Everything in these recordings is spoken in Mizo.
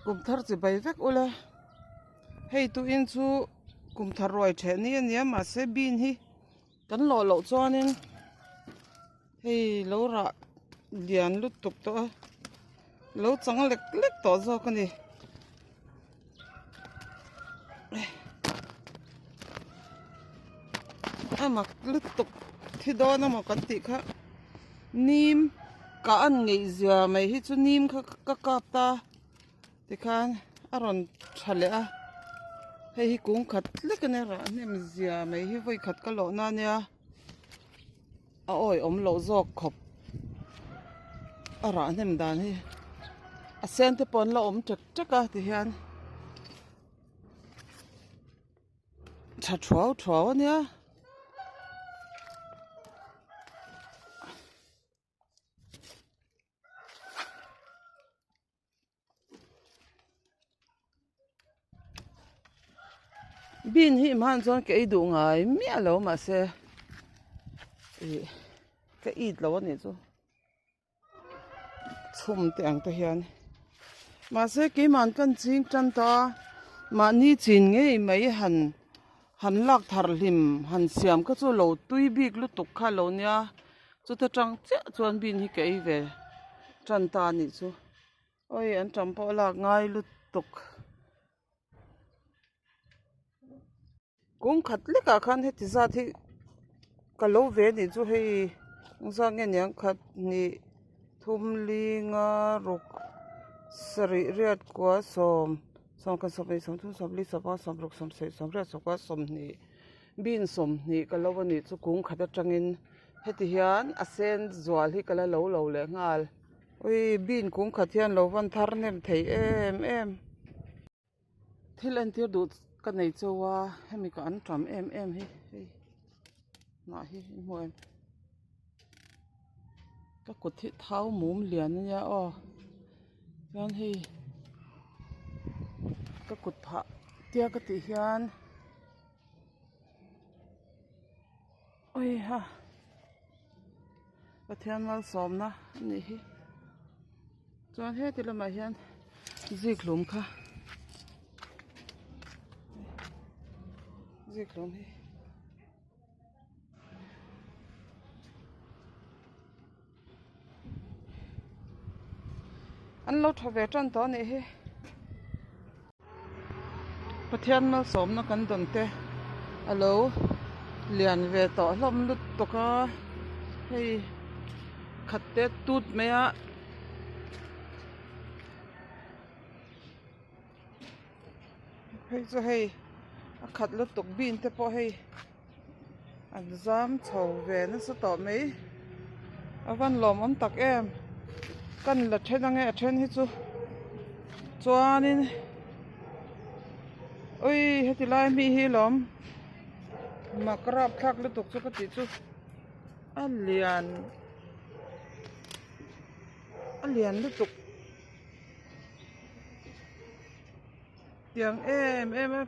Kum thar chi bai vek ula hei tuin chu kum thar ruai theh ni a nia mahse bean hi kan lawh loh chuanin hei lo rah lian lutuk tawh a lo chang lek lek tawh zawk a ni. A mak lutuk thi dawn emaw kan tih kha nim ka an ngeih zia mai hi chu nim kha ka kap ta tikhan a rawn tha leh a hei hi kung khat lek a nia rah hnem zia mai hi vawi khat ka lawh na ania a awihawm loh zawk khawp a rah hnem dan hi a sen te pawh an la awm tek tek a tihian. Tha thuau thuau a nia. Bean hi hman chuan ka ei duh ngai miah lo mahse ih ka it lo a nih chu. Chhum te ang te hian mahse keimah kan ching tan ta a mahni chin ngei mai han han lak thar hlim han siam kha chu lo tui bik lutuk kha lo nia chuta tang chiah chuan bean hi ka ei ve tan ta a nih chu awi an tam pawh a lak ngai lutuk. Kung khat lekah khan heti zat hi ka lo ve anih chu hei engzat nge niang khat hnih thum li nga ruk sarih riat kua sawm sawmkhat sawmhnih sawmthum sawmli sawmpanga sawmruk sawmsarih sawmriat sawmkua sawmhnih bean sawmhnih ka lo anih chu kung khat atangin heti hian a sen zual hi ka la lo lo leh nghal ui bean kung khat hian lo van thar hnem thei em em. Thil entir duh ka nei chauh a hemi ka an tam em em hi hei hnah hi in hmu em ka kut hi thau mum lian a nia aw chuan hei ka kut phah tia ka tih hian awiha Pathian malsawmna a nih hi chuan heti lamah hian zikhlum kha zikhlum hi an lo tha ve tan tawh a nih hi. Pathian malsawmna kan dawn te a lo lian ve tawh hlawm lutuk a hei khat te tut mai a hei chu hei a khat lutuk bean te pawh hei an zam chho ve nasa tawh mai a van lawmawm tak em kan la then ange a then hi chu chuanin ui heti lai mi hi lawm mak rapthlak lutuk chu ka tih chu a lian a lian lutuk tiang em em a.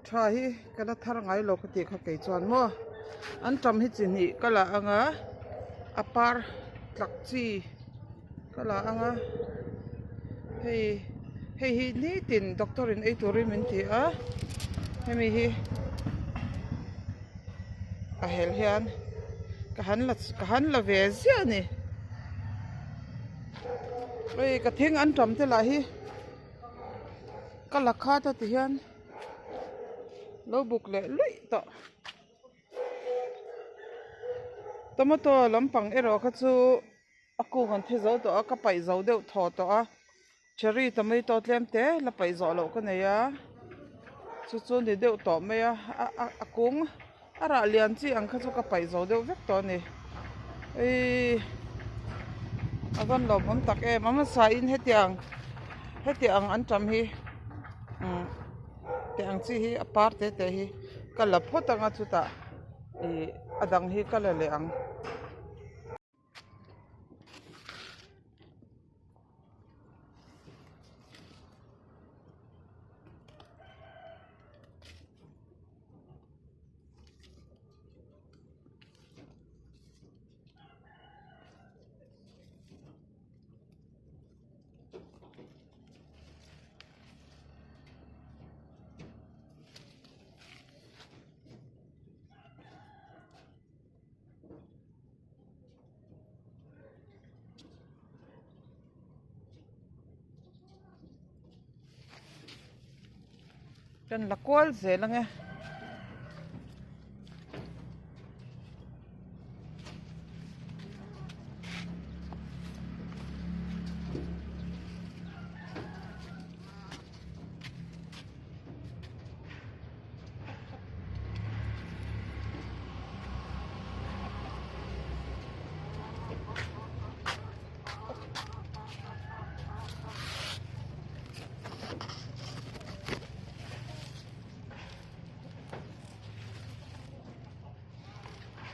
Tha hi ka la thar ngai lo ka tih kha kei chuan maw an tam hi chi hnih ka la ang a a par tlak chi ka la ang a hei hei hi nitin doctor in ei turin min ti a hemi hi a hel hian ka han la ka han la ve ziah a ni hei ka thing an tam te lah hi. Ka la khat a ti hian lo buk leh luih tawh tomato lampang erawh kha chu a kung an thi zo tawh a ka paih zo deuh thaw tawh a cherry tomato tlem te la paih zawh loh ka nei a chu chu ni deuh tawh mai a a kung a rah lian chi ang kha chu ka paih zo deuh vek tawh a ni eii a van lawmawm tak em a hmasa in hetiang hetiang an tam hi umm tih ang chi hi a par te te hi ka la phawt ang a chutah ih a dang hi ka la leh ang. Kan la kual zel ang e.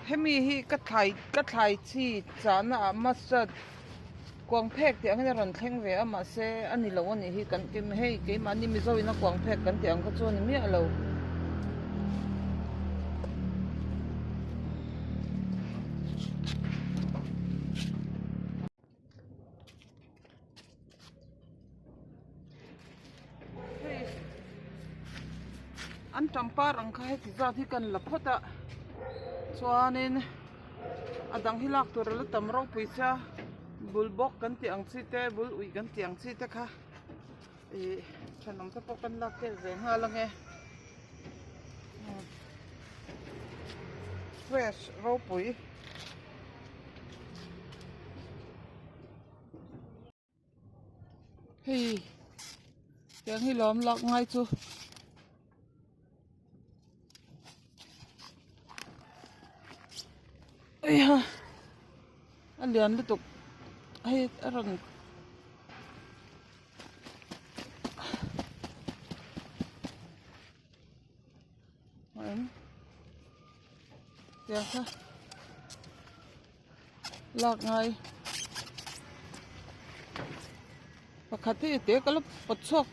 Hemi hi ka thlai ka thlai chi chahna ah mustard kuang phek tih angin a rawn thleng ve a mahse a ni lo a nih hi kan ti hei keimahni mizo in a kuang phek kan tih ang kha chu a ni miah lo. Hei an tampar ang kha heti zat hi kan la phawt a chuanin a dang hi lak tur a la tam ropui sia bul bawk kan tih ang chi te bul uih kan tih ang chi te kha ih thenawm te pawh kan lak tel ve nghal ange fresh ropui. Hei tiang hi lawm lak ngai chu eiha a lian lutuk hei a rawn tiang kha lak ngai pakhat hi te ka la pawt chhuak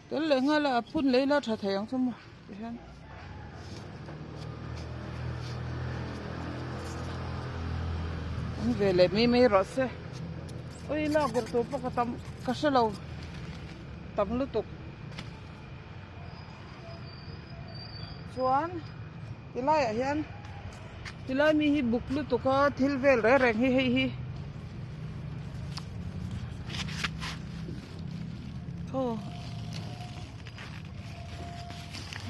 tel leh nghal a a phun leh ila tha thei ang chu maw tihian an ve leh mai mai rawh se awi lak ber tur pawh ka tam ka hrelo tam lutuk. Chuan tilai ah hian tilai mi hi buk lutuk a thil vel reng reng hi hei hi aw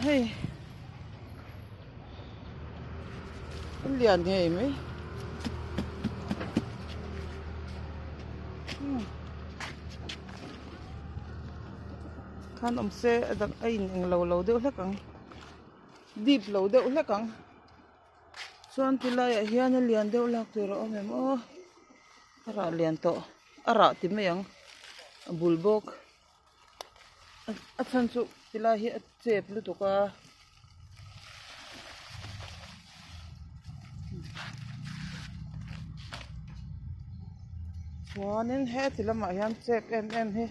hei a lian ngei mai. Khan awm se a dang a in englo lo deuh hlek ang dip lo deuh hlek ang chuan ti laiah hian a lian deuh lak tur a awm em aw a rah lian tawh a rah ti mai ang a bul bawk a chhan chu ti lai hi a chep lutuk a. Chuanin heti lamah hian chep em em hi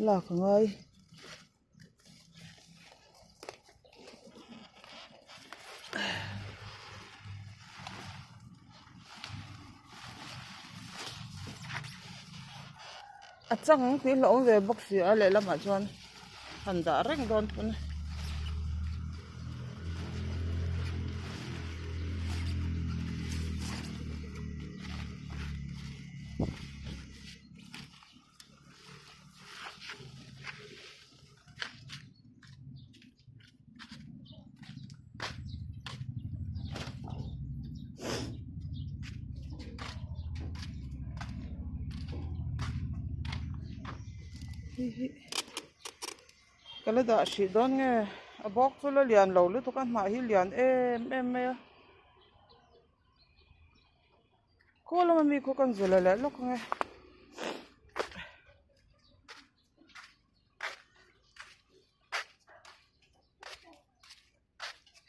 lak a ngai. A chang tih hlauhawm ve bawk si a lehlamah chuan han dah reng dawn pawn Hei hi ka la dah hrih dawn nge a bawk chu la lian lo lutuk a hnah hi lian em em mai a khaw lama mi khaw kan zela leh lawk ang e.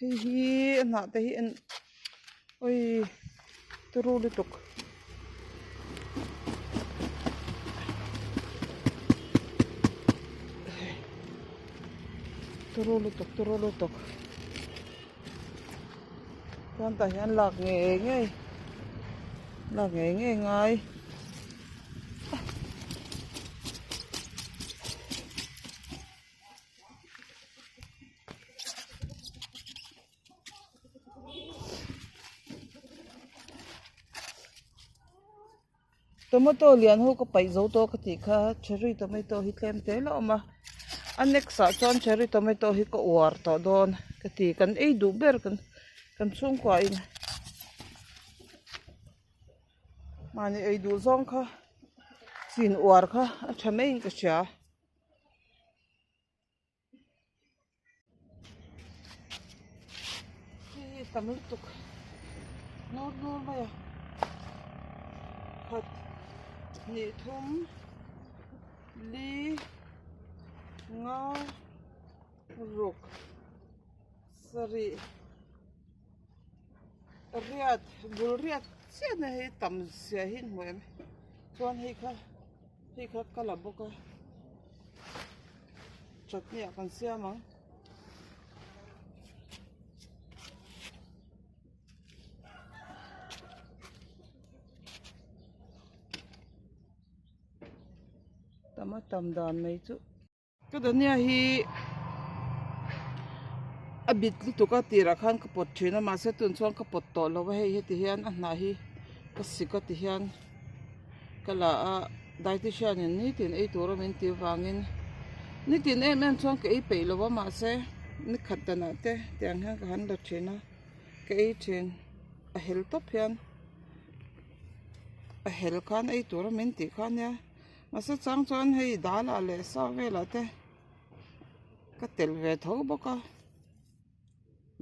Hei hi a hnah te hi en awii turu lutuk. Turu lutuk turu lutuk chuan tah hian lak ngei ngei lak ngei ngei ngai. Tomato lian ho ka paih zo tawh ka tih kha cherry tomato hi tlem te la awm a a next ah chuan cherry tomato hi ka uar tawh dawn ka ti kan ei duh ber kan kan chhungkua in mahni ei duh zawng kha chin uar kha a tha mai in ka hria. Hei hi tam lutuk nur nur mai a khat hnih thum li nga ruk sarih riat bul riat chiah na hei tam zia hi in hmu em chuan hei kha hei kha ka la bawk a. Chutney ah kan siam ang. Tam a tam dan mai chu. Ka dania hi a bit lutuk a tirah khan ka pawt thin a mahse tun chuan ka pawt tawh lo a hei heti hian a hnah hi ka sik a ti hian. Ka la a dietitian in nitin ei tura min tih avangin nitin em em chuan ka ei peih lo a mahse ni khat danah te tiang hian ka han la thin a ka ei thin a hel tawp hian a hel khan ei tura min tih kha ania mahse chang chuan hei dal ah leh sa velah te ka telh ve tho bawk a.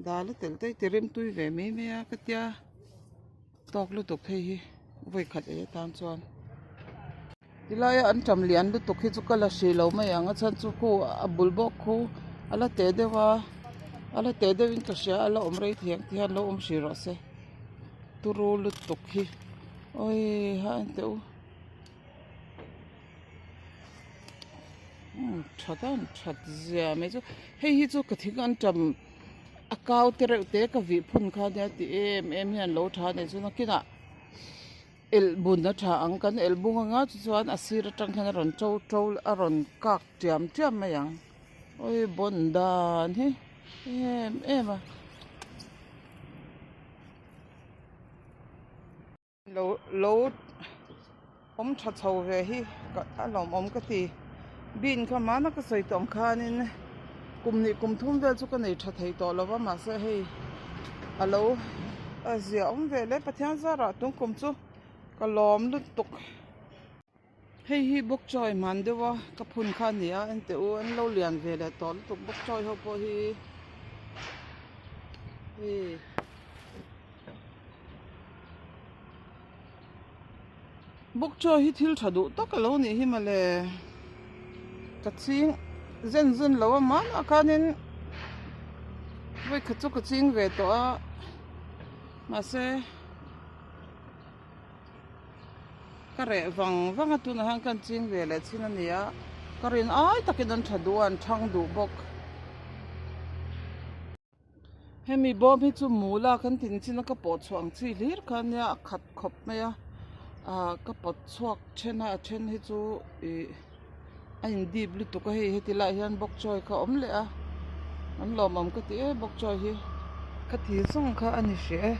Dal a telh te ti rim tui ve mai mai a ka tia tawk lutuk hei hi vawi khat ei atan chuan tilai a an tam lian lutuk hi chu ka la hrih lo mai ang a chhan chu khu a bul bawk khu a la teh deuh a a la teh deuh in ka hria a la awm rei thei ang tih hian lo awm hrih rawh se turu lutuk hi awii ha en teh u. That a that zia mai chu hei hi chu ka thing an tam a kau te reuh te ka vih phun kha nia ti em em hian lo tha a nih chuan nakinah elh bun a tha ang kan elh bung anga chu chuan a sir atang hian a rawn to to a rawn kak tiam tiam mai ang awii bawn dan hi em em a. Lo lo awm tha chho ve hi ka a lawmawm ka ti bean kha hmana ka sawi tawh ang khanin kum hnih kum thum vel chu ka nei tha thei tawh lo va mahse hei a lo a zia awm ve hle Pathian zarah tun kum chu ka lawm lutuk hei hi bawk chawi hman deuh a ka phun kha a ni a enteh u an lo lian ve leh tawh lutuk bawk chawi ho pawh hi hei. Bawk chaw hi thil tha duh tak a lo nih hi mawle ka ching zen zen lo a hmanah khanin vawikhat chu ka ching ve tawh a mahse ka reh vang vang a tunah hian ka ching ve leh chin a ni a ka rin ai takin an tha duh a an thang duh bawk. Hemi bawm hi chu mula kan tin chin a ka pawh chhuah ang chi hlir kha ania a khat khawp mai a ah ka pawt chhuak then a a then hi chu ih a in dip lutuk a hei heti lai hian bawk chawi kha a awm leh a an lawmawm ka ti em bawk chawi hi. Ka ti zawng kha a ni hrih e.